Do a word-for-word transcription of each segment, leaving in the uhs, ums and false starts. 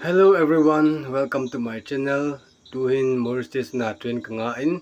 Hello everyone, welcome to my channel. Tuhin Moreh Station a train kanga in.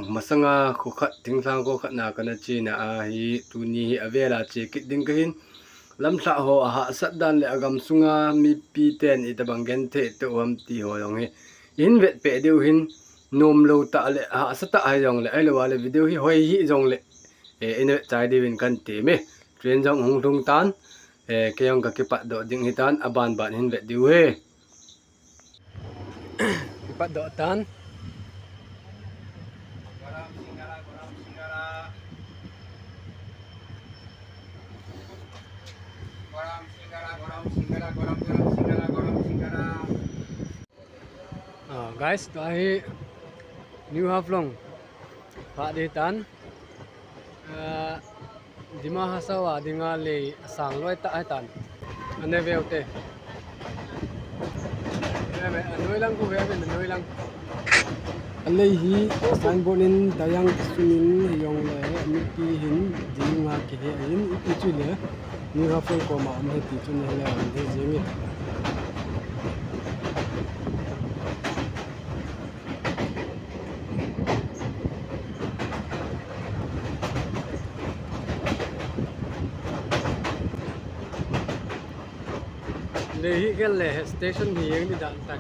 Masanga kho khat, thinglhang kho khat na kana chena ahi, tuni hi avel a che kit ding kahin. Lamlhah ho ahahsat dan le agam sunga mipi ten itobang genthei tou ham ti ho jong hi ihin vetpeh diu hin, nomlou tah le ahahsa tah hijongle, ahilouleh video hi hoi hijongle, eh, ihin vetchai diuvin kati e. Train jong hung lhung tan, eh, kei jong kakipatdoh ding hitan, aban ban hin vet diu ahi. Kipatdoh tan. Ah, guys, tua hi New Haflong phat ding tan. Ah, Dima Hasao a dinga lei asang loi tah ahitan. Ane veu te. Veve, anoi lang khu veve, anoi lang. Alei hi signboard in Dayang Kisun in hijongle mipi hin dinga kihe in, ipi chu le New Haflong koma um ahi ti chu nahile um ahi jenge. Lei hi gel le station hi jeng ding dan tai.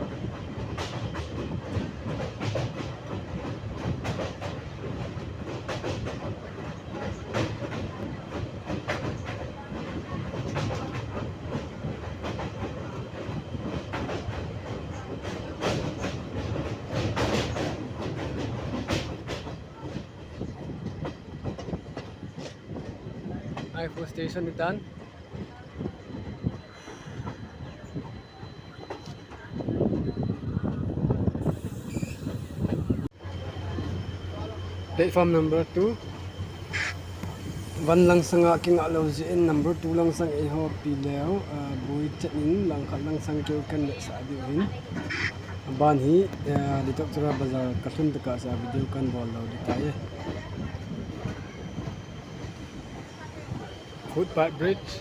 Ai khu station ahitan. Platform number two. One lang sanga kinga lou jeh in number two lang sang eiho pi leu, ah, boi chet in lang khat lang sang keu kan le sa diu hin. Aban hi, ah, Deothok Chowra Bazar kalhun tokah sa video kan bol lou ding tai. Footpath bridge.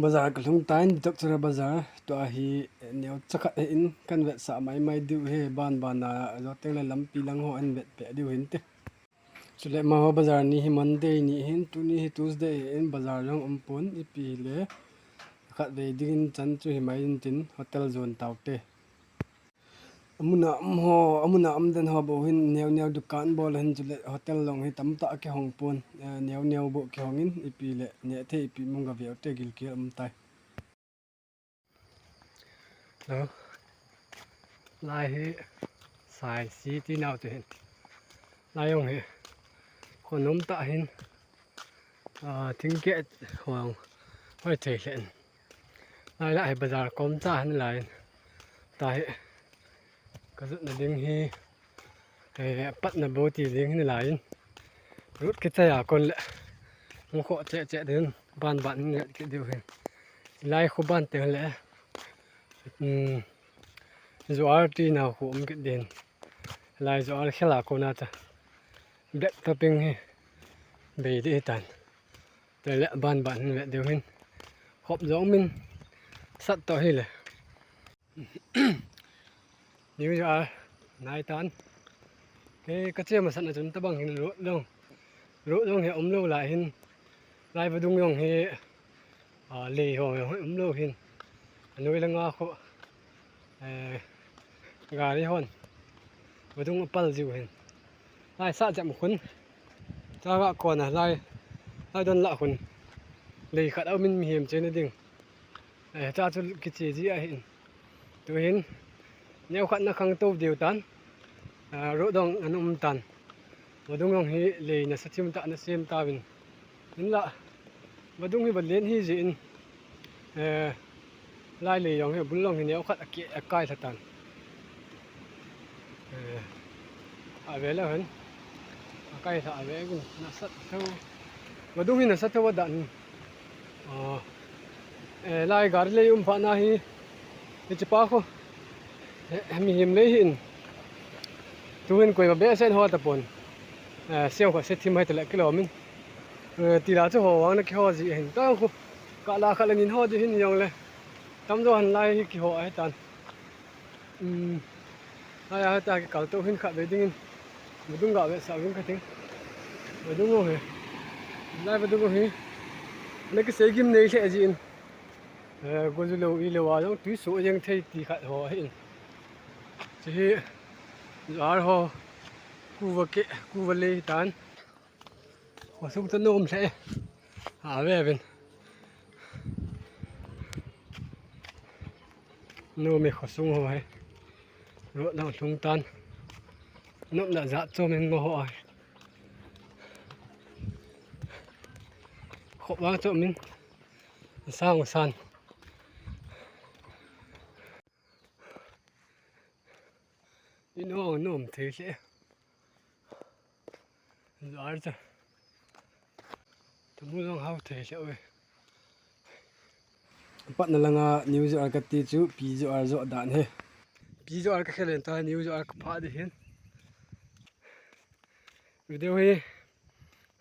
Bazar kalhung tan, Deothok Chowra Bazar, tua hi neocha khat ahin, kan vetsah maimai diu ahi, ban ban a, ajou teng le lampi lang ho ahin vetpeh diu hinte. Chule amaho bazar ni hi Monday ni hin, tuni hi Tuesday ahin, bazar jong umpon, ipi le khatvei dingin chan chu himai intin, hotel jon taute. Amun a um ho, amun a um den ho bou hin neo neo dukan bol ahin, chule hotel jong hi tamtah kihong pon, eh, neo neo bou kihong in, ipi le neh thei ipi mun gaveu te gilkel um tai. Lo. Lai hi Sai City nau te hin. Lai jong hi khonom tah hin. Ah, thingkeh hong hoi thei lheh in. Lai lah hi bazar kom cha hin lai in. Tua hi kajotna ding hi, eh, patna bou ti ding hin lai in. Road kichai a kon le hung khoh cheh cheh ding ban ban hin let kit diu hin. Lai khu ban teng le, um, Zuar ti nau khu um kit ding. Lai Zuar khel a kona cha. Black topping hi bei ding hitan. Tele ban ban hin vet diu hin. Khop jong min sat to hile. New Year nai tan. Kei kache masat na chun tabang hin road jong. Road jong hi umlou lai hin. Lai vadung jong hi, ah, lei ho jong hi umlou hin. Anoi langa khu, eh, gari hon vadung apal jiu hin. Lai sah jep khun. Changa kona lai, lai don lah khun. Lei khat aum in mihem chena ding. Eh, cha chu kiche ji ahin. Tuhin, neo khat na khangtou diu tan. Ah, road jong ana um tan. Vadung jong hi lei nasa thim tah ana sem tauvin. Hinlah, vadung hi valen hi jeh in, eh, lai lei jong hi bul jong hi neo khat ake, akai lha tan. Eh, ave leu hen. Akai lha ave gun nasat thou. Vadung hi nasat thou adan. Ah, eh, lai gari lei um phat na hi, hiche pa khu, eh, mihem lei hin. Tuhin koima behseh ho tapon. Eh, siang kho se thim hai tale kilo min. Eh, tila chu ho wang na kiho ji hin. Tang khu. Ka la kha le nin ho ji hin jong le. Tamjo han lai hi kiho ahi tan. Um, ai, ai, ta kikal to hin khat ve dingin. Vadung ga ve sa vin kha ting. Vadung ho he. Lai vadung ho he. Na kisei gim nei le ji in. Eh, go ju lo i lo a jong tui so jeng thei ti khat ho hin. Chi hi. Jar ho. Kuva ke, kuva le tan. Khosung ta nom le. A ve vin. Nom e khosung ho he. Ro na lhung tan. Nom na ja cho min ngo ho ai. Khop wa cho min. Sang san. In ho nom thei le. Jar cha. Tamu jong hao thei le we. Patna langa New Year ka ti chu P G R jo dan he. P G R ka khelen ta New Year ka pha di hin. Video hi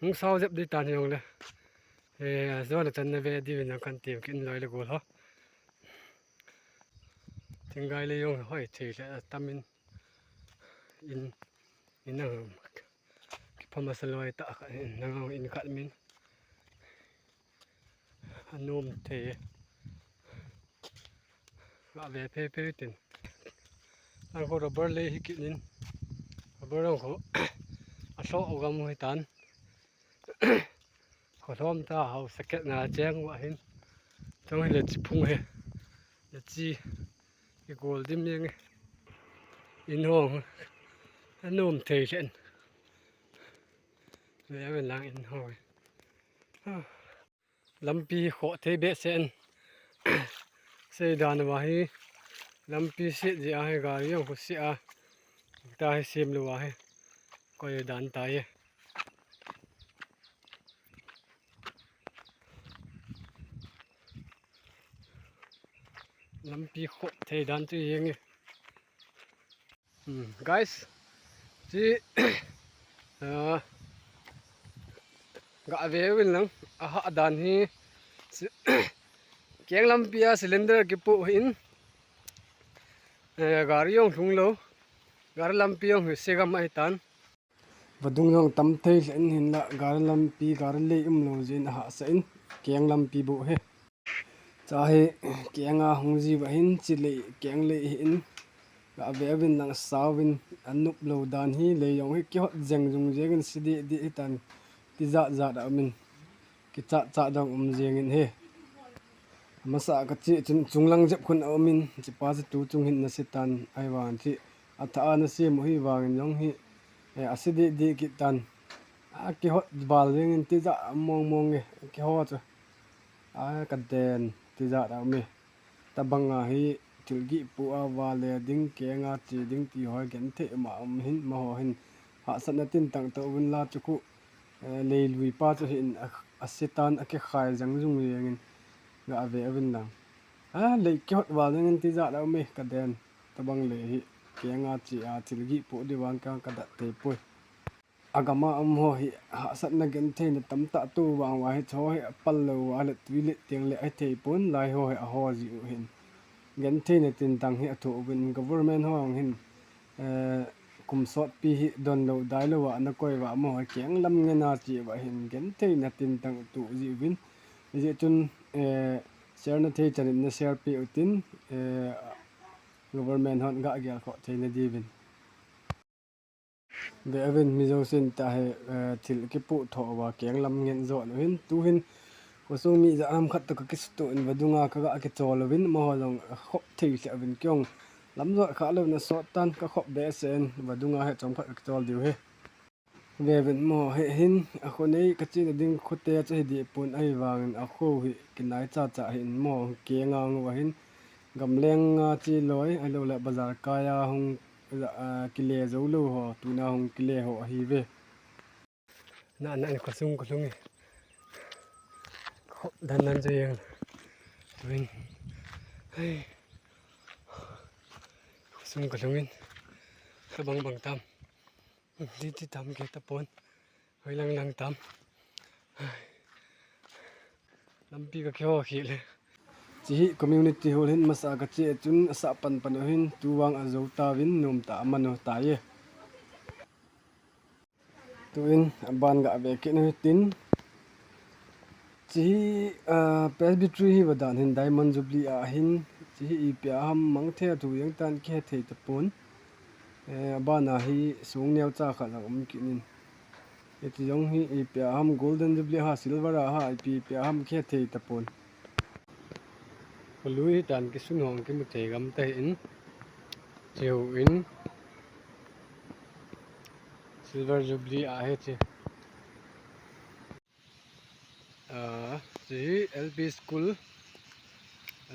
hung sao jep di tan jong le. Eh, jo le tan na ve di vin kan tim kin loi le gol ho. Thinggai le jong hoi thei le tamin in, in ang kiphama sa loi ta ka in nang in khat min. Anom thei. Ga ve phe phe tin. Ang ko rubber le hi kinin. Rubber ang ko. A so o gam hi tan. Kholom ta hau saketna cheng wa hin. Chong hi le chi phung he. Le chi. I gol dim yeng. In hong. Anom thei chen. Le awen lang in hong. Lampi kho thei behseh in. Sei dan wa hi. Lampi se ji a hi gari jong khu se a. Ta hi sem lo wa hi. Koi dan ta ye. Lampi kho thei dan chu yeng e. Hmm, guys, chi, ah, ga ve vin lang, aha dan hi, si-, keng lampi a cylinder kipu hin, eh, gari jong lhung lo, gari lampi jong hi se gam ahi tan. Vadung jong tam thei le in hin la, gari lampi, gari lei um lo jin aha sa in, keng lampi bu he. Cha hi keng a hung ji va hin chi lei keng lei hi in ga ve vin lang sao vin anup lo dan hi lei jong hi kihot jeng jung jeng in si di di hi tan ti jat jat a um in kicha cha dong um jeng in he. Masa ka chi chun chung lang jep khun a um in chi pa chi tu chung hin na si tan ai vang chi a tha a na si mu hi vang in jong hi, eh, a si di di ki tan a kihot val jeng in ti ja mong mong e kiho chu. A ka den ti ja da me. Tabang a hi thil gih pu a va le ding keng a chi ding ti hoi gen thei ma um hin ma ho hin. Hahsatna tin tang to vin la chu khu, eh, lei lui pa chu hin a, a si tan a ke khai jang jung jeng in ga ve vin lang. A lei kihot val jeng in ti ja da me ka den. Tabang lei hi keng a chi a thil gih pu di vang ka ka dat thei poi. A gam a um ho hi hahsatna gen thei na tam ta tu vang va hi cho hi a pal lo va le tui le tiang le a thei pon lai ho hi a ho ji u hin. Gen thei na tin tang hi a thu u vin government ho ang hin, eh, kum sot pi hi don lo dai lo va na koi va mo hi keng lam nge na chi va hin gen thei na tin tang tu ji u vin. Ji chun, eh, share na thei chan in na share pi u tin, eh, government hon ga gel kho thei na di vin. Ve vin mi jousen ta hi, eh, thil kipu tho va keng lam ngen jo lo hin tu hin khosung mi ja ham khat to ka kisutu in vadung a ka ga kichol lo vin ma ho jong khop thei se vin kyong lam jo kha lo na sot tan ka khop behseh in vadung a he chom khat ka kichol diu he. Ve vin mo he hin a kho nei ka chi na ding khote cha hi di pun ai vang in a kho hi kinai cha cha hin mo keng a ngo hin gamleng a chi loi a lo le bazar kai a hung, ah, kile zo lo ho, tuna hung kile ho ahi ve. Na, na, khosung, khosung e. Khop dan dan chu yang. Tuin. Hai. Khosung, khosung in. Ka bang bang tam. Liti tam ke tapon. Hoi lang lang tam. Lampi ka kiho khel e. Hiche hi community hall hin masa ka che chun asah pan pan u hin tu vang ajo tauvin nom tah a aman u tai e. Tuin aban ga ve kit u hitin. Hiche hi, ah, Presbytery hi va dan hin Diamond Jubilee a hin, hiche hi ipi a ham mang thei a thu jeng tan kihe thei tapon. Eh, abana hi song neocha khat jong um kit in. Hiche jong hi ipi a ham Golden Jubilee a ha, Silver a ha, ipi, ipi a ham kihe thei tapon. Kholui hitan kisun hong kimu thei gam ta hin. Hiche houin Silver Jubilee a hiche. Ah, hiche hi L P school.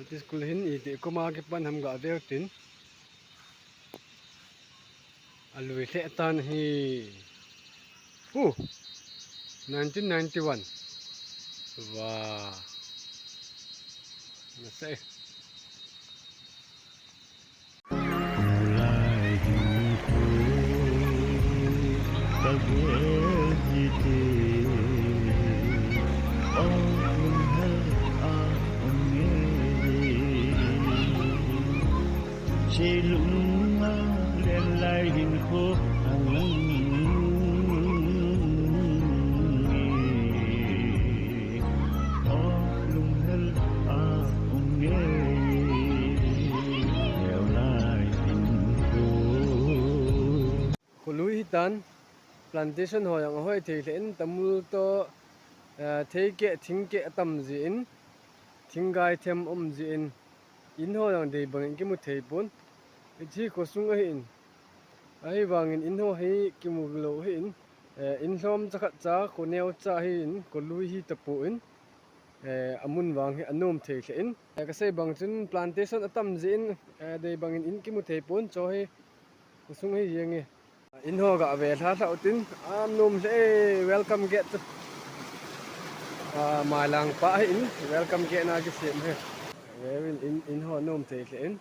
L P school hin iti koma kipan ham ga ve u tin. Alui lheh tan hi. Huh. Nineteen ninety-one. Wow. Nasa e. Kholui hitan plantation ho jong ahoi thei lheh in, tamul toh, eh, theikeh, thingkeh atam jeh in, thinggai them um jeh in, in ho jong dei bangin kimu thei pon. Hiche khosung ahin, ahivangin in ho hi kimu lou ahin, eh, in lhom cha khat cha, kho neocha ahin, kholui hi tapon, eh, amun vang hi anom thei lheh in. Eh, kasei bang chun plantation atam jeh in, eh, dei bangin in kimu thei pon, chu hi khosung ahi jeng e. In ho ga ve lha lha u tin, anom lheh e, welcome gate chu. Ah, mailang pa ahin, welcome gate na kisem e. Ve uvin in, in ho nom thei lheh in.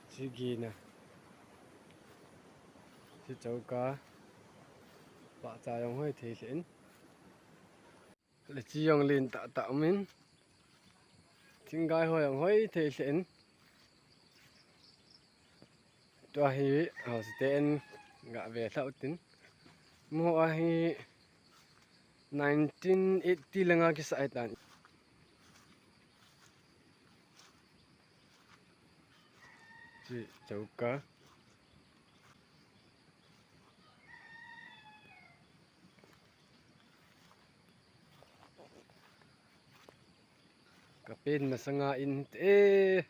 Hiche gina. Hiche chouka. Pahcha jong hoi thei lheh in. Lechi jong len tah tah um in. Thinggai ho jong hoi thei lheh in. Tua hi, house te in ga ve lha u tin. Mo a hi nineteen eighty langa kisah ahitan. Hiche chouka. Kapen masanga in te.